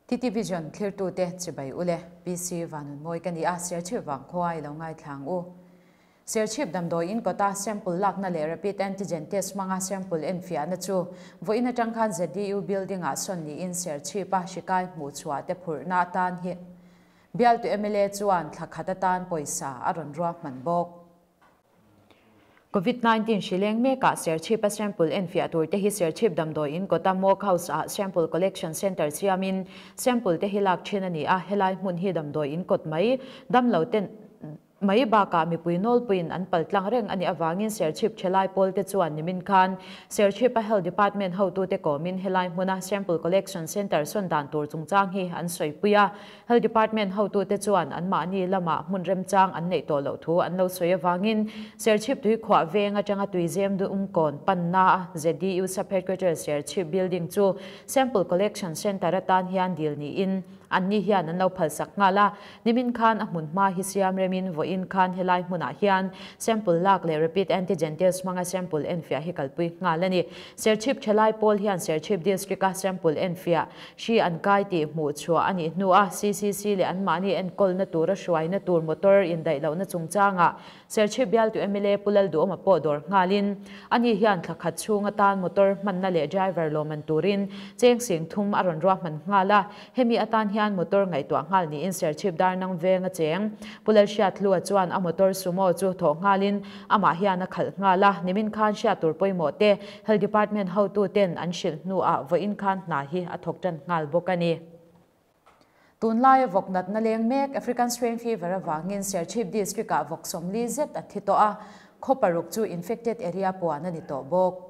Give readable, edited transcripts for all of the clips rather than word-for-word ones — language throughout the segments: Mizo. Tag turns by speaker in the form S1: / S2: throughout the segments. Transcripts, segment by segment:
S1: TT Vision thlirtute chibai ule, PC Vanunmawi ka ni a, Serchhip vangkhua i lo ngaithla ang u. Serchhip damdawi in kawta sample lakna leh rapid antigen test hmanga sample enfiahna chu vawiin atang khan ZDU building ah sawn niin Serchhip a hrikai hmuhchhuah te phurhna atan hi bialtu mla chuan thla khat atan pawisa a rawn ruahman bawk. Covid 19 hri leng mekah Serchhip-a sample enfiah tur te hi Serchhip damdawi in kawta Mock House-ah Sample Collection Centre siamin sample te hi lak thin a ni a, helai hmun hi damdawi in kawt mai damlo ten mai bakah mipui nawlpuiin an pal tlang reng a nih avangin Serchhip thelai pawl te chuan nimin khan Serchhip-a Health Department hotute kawmin helai hmuna Sample Collection Centre sawn dan tur chungchang hi an sawipui a. Health Department hotute chuan anmahni lamah hmun remchang an neih tawh loh thu an lo sawi avangin Serchhip Tuikhuah veng atanga Tuizem Duhumkawn panna ZDU Sub-Headquarters Serchhip Building chu Sample Collection Centre atan hian dil niin anni hian an lo phalsak nghal a. Nimin khan a hmun hma hi siam remin vawiin khan helai hmunah hian sample lak leh rapid antigen test hmanga sample enfiah hi kalpui nghal a ni. Serchhip thalai pawl hian Serchhip District-a sample enfiah Hri an kai tih hmuh chhuah a nih hnuah CCC leh anmahni enkawlna tura hruaina tur motor indaih lohna chungchangah Serchhip bialtu mla Pu Lalduhawma pawh dawr nghalin ani hian thla khat chhung atan motor hmanna leh driver lawmman turin cheng sing thum a rawn ruahman nghal a. Hemi atan hian motor ngaihtuah nghal niin Serchhip Darnang venga cheng Pu Lalhriathlua chuan a motor Sumo chu thawh nghalin amah hian a khalh nghal a, nimin khan hriat tur pawimawh te Health Department hotu ten an hrilh hnuah vawiin khan hna hi a thawk tan nghal bawk a ni. Tunlaia vawk natna leng mek African Swine Fever avangin Serchhip District-ah vawk 40 zet a thi tawh a, khaw paruk chu infected area puan a ni tawh bawk.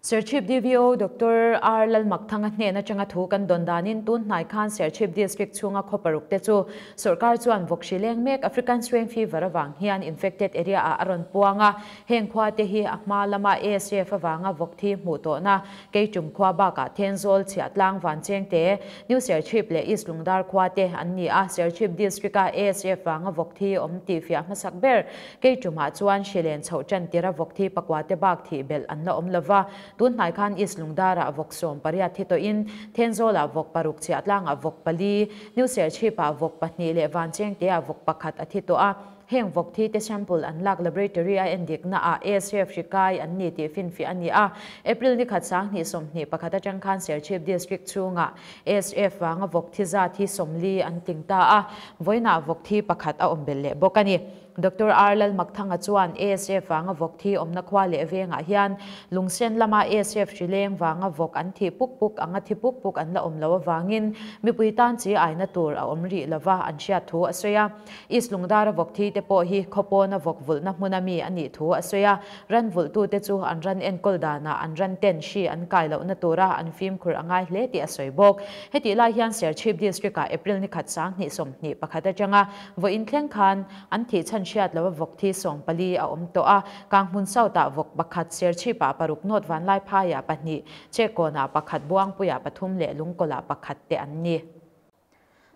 S1: Serchhip DVO Doctor R Lalmakthanga hnen atanga thu kan dawn danin tun hnai khan Serchhip District chhunga khaw paruk te chu sawrkar chuan vawk hri leng mek African Swine Fever avang hian infected area ah a rawn puang a, Heng khua te hi a hma lama ASF avanga vawk thi hmuh tawhna Keitum khua bakah Thenzawl, Chhiahtlang, Vanchengte, New Serchhip leh East Lungdar khua te an ni a. Serchhip District-a ASF vanga vawk thi awm tih fiah hmasak ber Keitumah chuan hri len chhoh tan tira vawk thi pakua te bak thih belh an la awm lova. Tun hnai khan East Lungdarah vawk 18 thi tawhin Thenzawlah vawk paruk, Chhiahtlangah vawk pali, New Serchhip-ah vawk pahnih leh Vanchengte-ah vawk pakhat a thi tawh a. Heng vawk thi te sample an lak laboratory a endikna ah ASF hri kai an ni tih finfiah a ni a. April ni khat 2021 atang khan Serchhip District chhungah ASF vanga vawk thi zat hi 40 an tling ta a, vawiinah vawk thi pakhat a awm belh leh bawk a ni. Doctor R Lalmakthanga chuan ASF vanga vawk thi awmna khua leh vengah hian lungsen lama ASF hri leng vanga vawk an thih puk puk anga thi puk puk an la awm lo avangin mipui tan chi aina tur a awm rih lova an hriat thu a sawi a. East Lungdara vawk thi te pawh hi khawpawna vawk vulhna hmuna mi a nih thu a sawi a, ran vulhtute chu an ran enkawl danah an ran ten hri an kai lohna tura an fimkhur a ngai hle tih a sawi bawk. Hetih lai hian Serchhip District-ah April ni khat 2021 atanga vawiin thleng khan an thih chhan hriat lova vawk thi 14 a awm tawh a, Kanghmun South-ah vawk pakhat, Serchhip-ah paruk, North Vanlaiphai-ah pahnih, Chekawnah pakhat, Buangpuiah pathum leh Lungkawlah pakhat te an ni.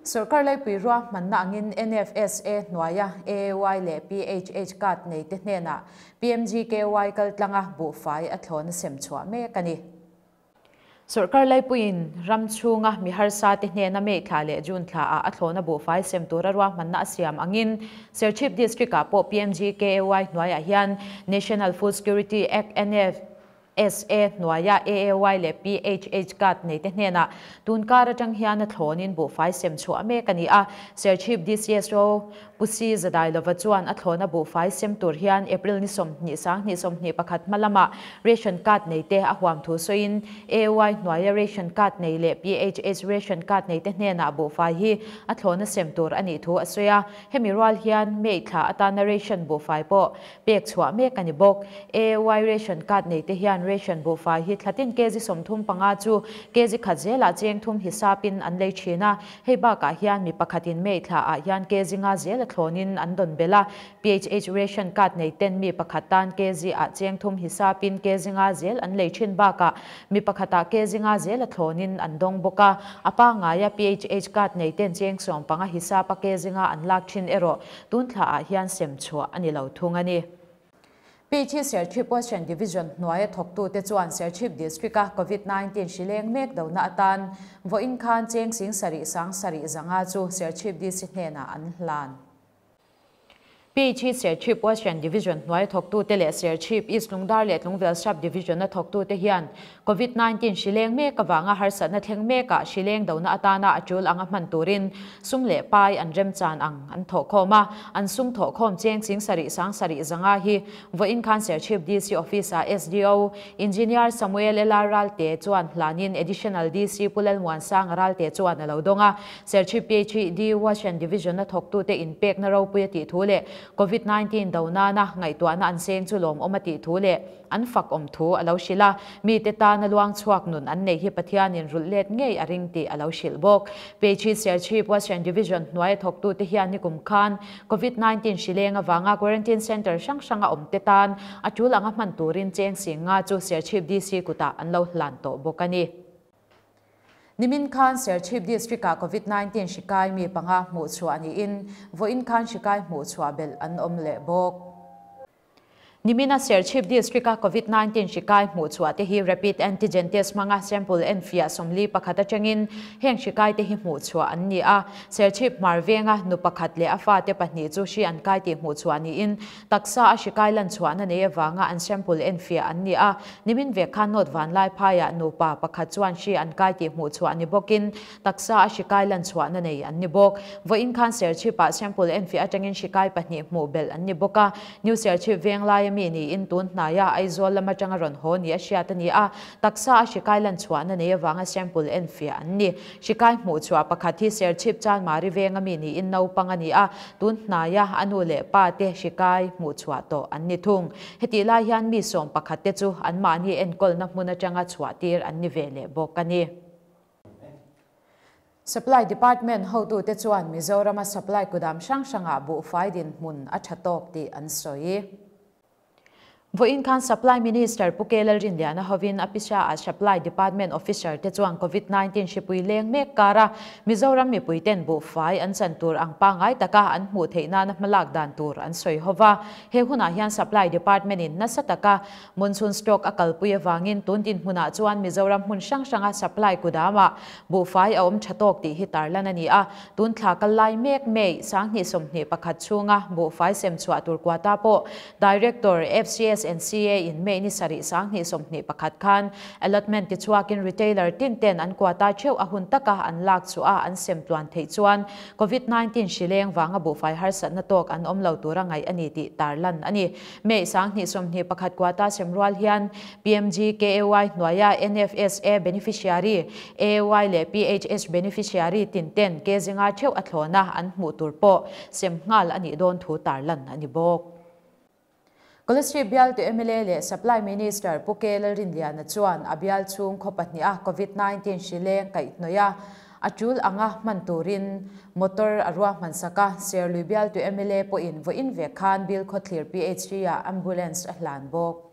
S1: Sorkar laipui ruahmanna angin NFSA hnuaia AAY leh PHH card nei te hnenah PMGKY kaltlanga buhfai a thlawn a sem chhuah mek a ni. Sorkar laipuiin ram chhunga mi harsa te hnena May thla leh June thlaah a thlawna buhfai sem tura ruahmanna a siam angin Serchhip District-ah pawh PMGKY hnuaiah hian National Food Security Act, NF, SA hnuaia AAY leh PHH card nei te hnenah tun kar atang hian a thlawnin buhfai sem chhuah mek a ni a. Serchhip DCSO Pu Si Zadailova chuan a thlawna buhfai sem tur hian April ni 20 2021 hma lamah ration card nei te a huam thu sawiin AAY hnuaia ration card nei leh PHH ration card nei te hnenah buhfai hi a thlawna sem tur a nih thu a sawi a. Hemi rual hian May thla atana ration buhfai pawh Pek chhuah mek a ni bawk. AAY ration card nei te hian ration buhfai hi thlatin kg 35 chu kg khat zelah cheng thum hisapin an lei thin a. Hei bakah hian mi pakhatin May thlaah hian kg nga zel a thlawnin an dawn belh a. PHH ration card nei ten mi pakhat tan kg ah cheng thum hisapin kg nga zel an lei thin bakah mi pakhatah kg nga zel a thlawnin an dawng bawk a. A pangaia PHH card nei ten cheng 15 hisapa kg nga an lak thin erawh Tun thlaah hian sem chhuah a ni lo thung a ni. PHE Serchhip Western Division hnuaia thawktute chuan Serchhip District-a Covid 19 hri leng mek dona atan vawiin khan cheng 70 705 chu Serchhip DC hnenah an hlan. PHE Serchhip Western Division hnuaia thawktute leh Serchhip East Lungdar leh Tlungvel Sub Division-a thawktute hian Covid 19 hri leng mek avanga harsatna thleng mekah hri leng dona atana a tul anga hman turin sum leh pai an remchan ang an thawhkhawm a, an sum thawhkhawm cheng 7 705 hi vawiin khan Serchhip DC Office-ah SDO Engineer Samuel LR Ralte chuan hlanin Additional DC Pu Lalmuansanga Ralte chuan a lo dawng a, Serchhip PHED Western Division-a thawktute inpekna ropui a tih thu leh Covid 19 do nana ngaihtuahna an seng chu lawmawm a tih thu leh an fak awm thu a lo hrilh a, mite tana luang chhuak nun an nei hi Pathianin rulh let ngei a ring tih a lo hrilh bawk. PHE Serchhip Western Division hnuaia thawktute hian nikum khan Covid 19 hri leng avanga Quarantine Centre hrang hranga awmte tan a tul anga hman turin cheng 50 chu Serchhip DC kutah an lo hlan tawh bawk a ni. Nimin khan Serchhip District-ah Covid 19 hri kai mi panga hmuh chhuah niin vawiin khan hri kai hmuh chhuah belh an awm leh bawk. Nimina Serchhip District-a Covid 19 hri kai hmuh chhuah te hi rapid antigen test hmanga sample en fiah 41 atangin heng hri kai te hi hmuh chhuah an ni a. Serchhip hmar venga nu pakhat leh a fa te pahnih chu hri an kai tih hmuh chhuah niin taksa a hri kai lan chhuahna nei avanga an sample en fiah an ni a. Nimin vek khan North Vanlai phaiah nupa pakhat chuan hri an kai tih hmuh chhuah ni bawkin taksa a hri kai lan chhuahna nei an ni bawk. Vawiin khan Serchhipah sample en fiah atangin hri kai pahnih hmuh belh an ni bawk a. New Serchhip Venglai ami niin tun hnaia Aizawl lam atanga rawn haw ni a hriat a ni a, taksa a hri kai lan chhuahna nei avanga sample en fiah an ni. Hri kai hmuh chhuah pakhat hi Serchhip Chanmari veng ami niin naupang a ni a, tun hnaia a nu leh pa te hri kai hmuh chhuah tawh an ni thung. Hetih lai hian mi 11 te chu anmahni enkawlna hmun atanga chhuah tir an ni ve leh bawk a ni. Supply Department hotute chuan Mizorama supply kudam hrang hrangah buhfai dinhmun a tha tawk tih an sawi. Vawiin khan Supply Minister Pu K Lalrinliana hovin a pisa a Supply Department officer te chuan Covid 19 hripui leng mek kara Mizoram mipui ten buhfai an chan tur ang pangai taka an hmuh theih nana hmalak dan tur an sawi hova. He hunah hian Supply Department in nasa taka monsoon stock a kalpui awangin tun din hmunah chuan Mizoram hmun hrang hranga supply kudama buhfai a awm tha tawk tih hi tarlan a ni a. Tun thla kal lai mek May 2021 chhunga buhfai sem chhuah tur quota pawh Director FCS and CA in May ni 7 2021 khan allotment ti chhuakin retailer tin ten an quota theuh a hun taka an lak chu a an sem tluan theih chuan Covid 19 hri leng wanga buhfai harsatna tawk an awm lo tura ngai ani tih tarlan a ni. May 2021 quota sem rual hian PMG KAY hnuaia NFSA beneficiary AY leh PHS beneficiary tin ten ke zinga theuh a thlawna an hmuh tur pawh sem nghal ani dawn thu tarlan ani bawk. Kolasib bial tu MLA leh Supply Minister Pu K Lalrinliana chuan a bial chhung khaw pahnih a Covid 19 hri leng kaihhnawih a a tul anga hman turin motor a ruahman sak a. Serlui bial tu MLA pawhin vawiin vek khan Bill Khawthlir PHD ah ambulance a hlan bawk.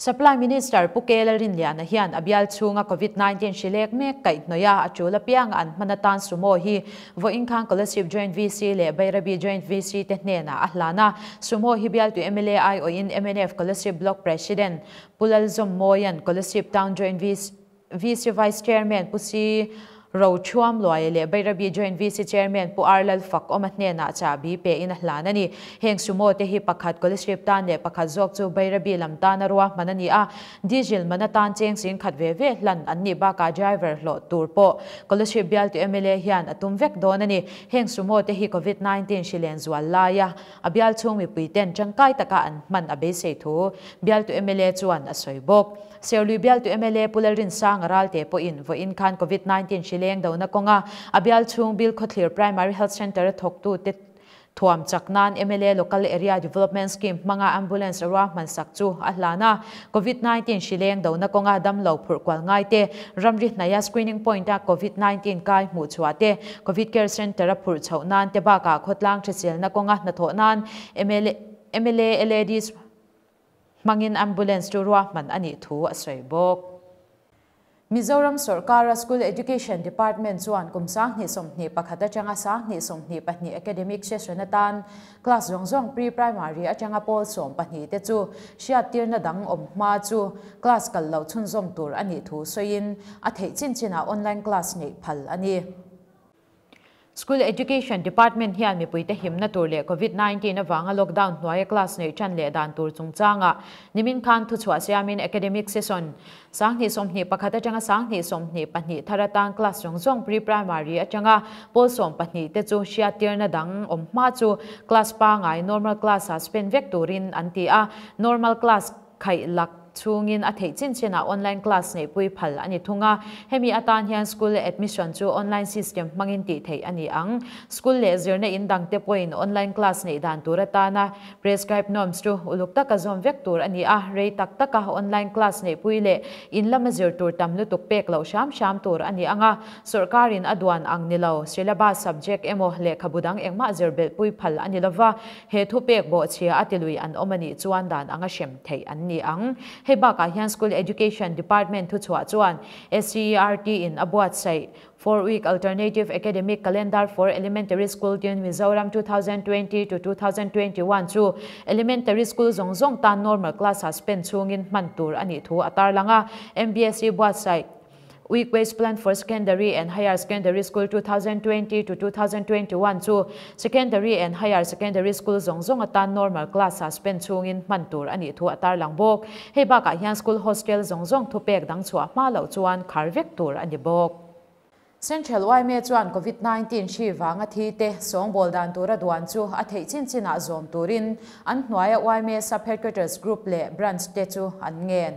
S1: Supply Minister Pu K Lalrinliana hian a bial chhunga Covid 19 hri lek mek kaihhnawih a a tul apianga an hman atan sumo hi vawiin khan Kolasib Joint VC leh Bairabi Joint VC te hnenah a hlan a. Sumo hi bial tu MLA ai awhin MNF Kolasib Block President Pu Lalzawmmawian Kolasib Town Joint VC Vice Chairman Pu C Ro Thuam Luai leh Bairabi Joint VC Chairman Pu R Lal Fak awm a hnenah chahbi pe in a hlan a ni. Heng sumo te hi pakhat Kolasib tan leh pakhat zawk chu Bairabi lam tan a ruahman a ni a. Diesel man atan cheng 10,000 ve ve hlan an ni bakah driver hlawh tur pawh Kolasib bial tu MLA hian a tum vek dawn a ni. Heng sumo te hi Covid 19 hri len zual laia a bial chhung mipui ten tangkai taka an hman a beisei thu bial tu MLA chuan a sawi bawk. Serlui bial tu MLA Pu Lalrinsanga Ralte pawhin vawiin khan Covid 19 hri leng dona kawnga a bial chhung Bill Khawthlir Primary Health Centre a thawktu te thuam chak nan MLA Local Area Development Scheme hmanga ambulance ruahman sak chu a hlan a. Covid 19 hri leng dona kawnga damlo phurh kual ngai te ramri hnaia screening point a Covid 19 kai hmuh chhuah te Covid Care Centre a phurh chhoh nan te bakah khawtlang hriselna kawnga hnathawh nan MLA LADs hmangin ambulance chu ruahman ani thu a sawi bawk. Mizoram sawrkara School Education Department chuan kum 2021 atanga 2022 academic session atan class zawng zawng pre-primary atanga pawl 12 te chu hriattirna dang awm hma chu class kal loh chhunzawm tur a nih thu sawiin a theih chin chinah online class neih phal a ni. School Education Department hian mipuite himna tur leh Covid-19 avanga lockdown hnuaia class neih tan leh dan tur chungchanga nimin khan thuchhuah siamin academic session 2021 atanga 2022 thar atan class zawng zawng pre-primary atanga pawl 12 te chu hriattirna dang awm hma chu class pangai normal class a spend vek turin an ti a, normal class khaih lak chungin a theih chin chinah online class nei pui phal ani thunga. Hemi atan hian school admission chu online system hmangin tih theih ani ang. School leh zirna in dang te pawhin online class nei dan tur atana prescribed norms chu uluk taka zawm vek tur ani a, rei tak taka online class nei pui leh in lama zir tur tam lutuk pek lo hram hram tur ani anga. Sarkarin a duan ang nilo syllabus subject emaw lehkhabu dang engmah zir belh pui phal ani lova, he thu pek bawh chhia a tilui an awm ani chuan dan anga hrem theih an ni ang. Hei bakah hian School Education Department thuchhuah chuan SCERT in a buatsaih 4-week alternative academic calendar for elementary school in Mizoram 2020 to 2021 chu elementary school zawng zawng tan normal class a spend chungin hman tur ani thu a tarlanga. MBSE buatsaih Week Wage Plan for Secondary and Higher Secondary School 2020 to 2021 chu Secondary and Higher Secondary School zawng zawng atan normal class a spend chungin hman tur ani thu a tarlang bawk. Hei bakah hian school hostel zawng zawng thu pek dang chhuah hma loh chuan khar vek tur ani bawk. Central YMA chuan Covid-19 hri vanga thi te sawngbawl dan tura duan chu a theih chin chinah zawm turin an hnuaia YMA Sub Headquarters Group leh Branch te chu an ngen.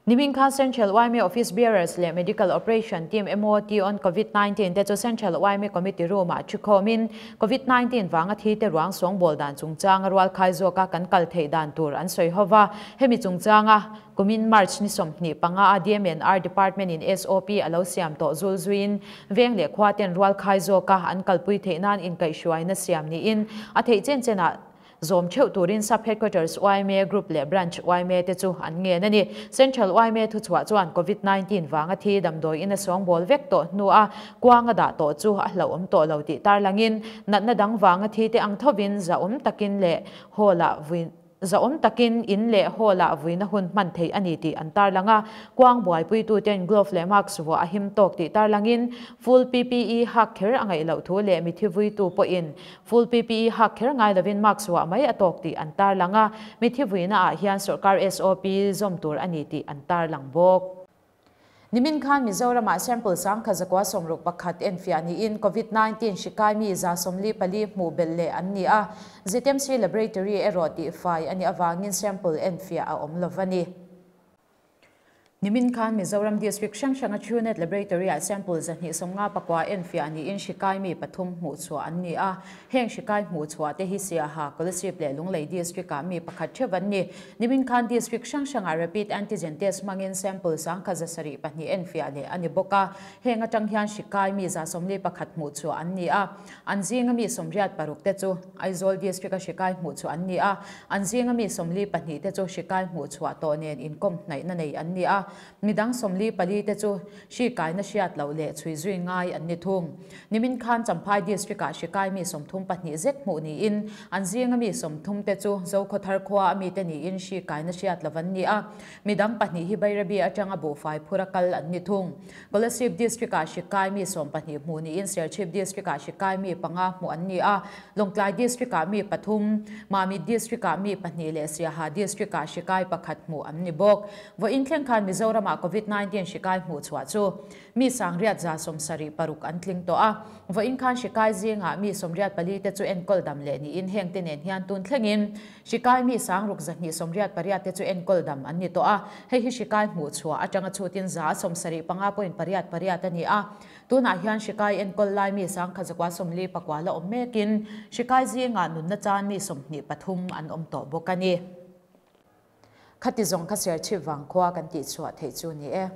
S1: Nimin khan Central YMA Office Bearers leh Medical Operation Team MOT on Covid-19 te chu Central YMA Committee Room ah thikawmin Covid-19 vanga thi te ruang sawngbawl dan chungchanga rual khai zawka kan kal theih dan tur an sawi hova. Hemi chungchanga kumin March ni 25 a DMNR Department in SOP alo siam to zul zuin veng leh khua ten rual khai zawka an kalpui theih nan in kaihhruaina siam ni in a theih chen chenah zawm theuh turin Sub Headquarters YMA Group leh Branch YMA te chu an ngen ani. Central YMA thuchhuah chuan Covid-19 vanga thi damdawi in a sawngbawl vek tawh hnu a kuanga dah tawh chu a hlauhawm tawh lo tih tarlangin natna dang vanga thi te ang thovin zahawm takin leh hawlah vui zahawm takin in leh hawlah vuina hun hman thei ani tih an tarlanga. Kuang buaipui tu ten glove leh mask vuah a him tawk tih tarlangin full PPE hak kher a ngaih loh thu leh mithi vui tu pawhin full PPE hak kher ngai lovin mask vuah mai a tawk tih an tarlanga. Mithi vuina ah hian sarkar SOP zawm tur ani tih an tarlang bawk. Nimin khan Mizoramah sample 1061 enfiah niin Covid-19 hri mi 144 hmuh belh leh an ni a. ZMC Laboratory erawh tih fai ani awangin sample enfiah a awm lo ani. Nimin khan Mizoram District hrang hranga Truenat Laboratory ah sample 259 enfiah niin hri kai mi 3 hmuh chhuah an ni a. Heng hri kai hmuh chhuah te hi Siaha, Kolasib leh Lunglei District ah mi 1 theuh an ni. Nimin khan District hrang hranga rapid antigen test hmangin sample 1072 enfiah leh ani bawk a. Heng atang hian hri kai mi 141 hmuh chhuah an ni a. An zinga mi 86 te chu Aizawl District a hri kai hmuh chhuah an ni a. An zinga mi 42 te chu hri kai hmuh chhuah tawh nen inkawm hnaihna nei an ni a. Midang 44 te chu hri kaina hriat loh leh chhui zui ngai an ni thung. Nimin khan Champhai District ah hri kai mi 32 zet hmuh niin an zinga mi 30 te chu Zokhawthar khua ami te niin hri kaina hriat lo an ni a. Midang 2 hi Bairabi atanga buhfai phura kal an ni thung. Kolasib District ah hri kai mi 12 hmuh niin Serchhip District ah hri kai mi 5 hmuh an ni a. Lawngtlai District ah mi 3, Mamit District ah mi 2 leh Siaha District ah hri kai 1 hmuh an ni bawk. Vawiin thleng khan Mizoramah Covid-19 hri kai hmuh chhuah chu mi 776 an tling tawh a. Vawiin khan hri kai zingah mi 84 te chu enkawl dam leh niin heng te nen hian tun thlengin hri kai mi 6,288 te chu enkawl dam an ni tawh a. Hei hi hri kai hmuh chhuah atanga chutin 75.88 ani a. Tunah hian hri kai enkawl lai mi 1,144 la awm mekin hri kai zingah nunna chan mi 23 an awm tawh bawk ani. Khati zawng kha Serchhip vang khua kan tih chhuah theih chu ni e.